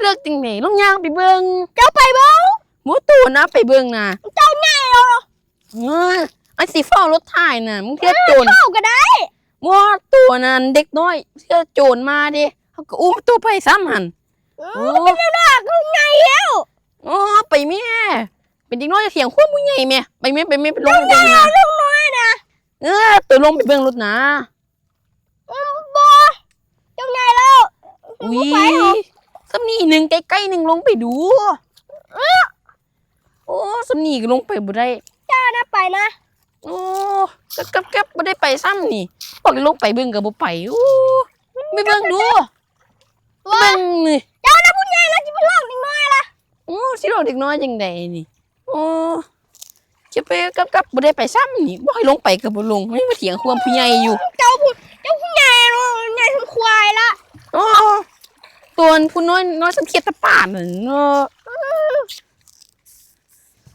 ເລິກຈັ່ງໃດ ລອງຍ່າງໄປເບິ່ງ. ເຈົ້າໄປເບິ່ງ. ບໍ່ໂຕນະ ໄປເບິ່ງນະ. ເຈົ້າໃຫຍ່ແລ້ວ. ເອີ ອັນຊິຟ້ອງລົດໄຖນະ ມຶງເທື່ອໂຈນ. ເອີ ເວົ້າກໍໄດ້. ບໍ່ ໂຕນັ້ນເດັກນ້ອຍ ເທື່ອໂຈນມາເດ້ ເຮົາກໍອຸ້ມໂຕໄປຊ້ຳຫັ້ນ. ເອີ ໂອ້ ເປັນຈັ່ງໃດກໍໃຫຍ່ແລ້ວ. ໂອ້ ໄປແມ່ ເປັນເດັກນ້ອຍຖຽງຄວາມຜູ້ໃຫຍ່ແມ່. ໄປແມ່ ໄປແມ່ ໄປລົງໄປເບິ່ງນະ. ເຈົ້າໃຫຍ່ແລ້ວ ເຈົ້ານ້ອຍນະ. ເອີ ໂຕລົງໄປເບິ່ງລົດນະ. ອືມ ບໍ່ ເຈົ້າໃຫຍ່ແລ້ວ. ອຸ້ຍ ບໍ່ໄປຫອກ. ສ່ຳນີ້ໜຶ່ງ ໃກ້ໆໜຶ່ງ ລົງໄປດູ. ເອີ ໂອ້ ສ່ຳນີ້ກໍລົງໄປບໍ່ໄດ້. ເຈົ້ານະໄປນະ. ໂອ້ ກັບໆໆ ບໍ່ໄດ້ໄປຊ້ຳນີ້. ບອກໃຫ້ລົງໄປເບິ່ງກໍບໍ່ໄປ. ໂອ້ ໄປເບິ່ງດູ. ເບິ່ງນີ້ ເຈົ້ານະຜູ້ໃຫຍ່ແລ້ວ ຊິໄປຫຼອກເດັກນ້ອຍລະ. ໂອ້ ຊິຫຼອກເດັກນ້ອຍຈັ່ງໃດນີ້. ໂອ້ ຈະໄປກັບໆ ບໍ່ໄດ້ໄປຊ້ຳນີ້. ບອກໃຫ້ລົງໄປກໍບໍ່ລົງ ຍັງມາຖຽງຄວາມຜູ້ໃຫຍ່ຢູ່. ເຈົ້າຜູ້ ເຈົ້າຜູ້ໃຫຍ່ເນາະ ໃຫຍ່ສ່ຳຄວາຍລະ. ໂອ້ ຕົວຜູ້ນ້ອຍ ນ້ອຍສ່ຳຂຽດຕາປາດນັ້ນເນາະ.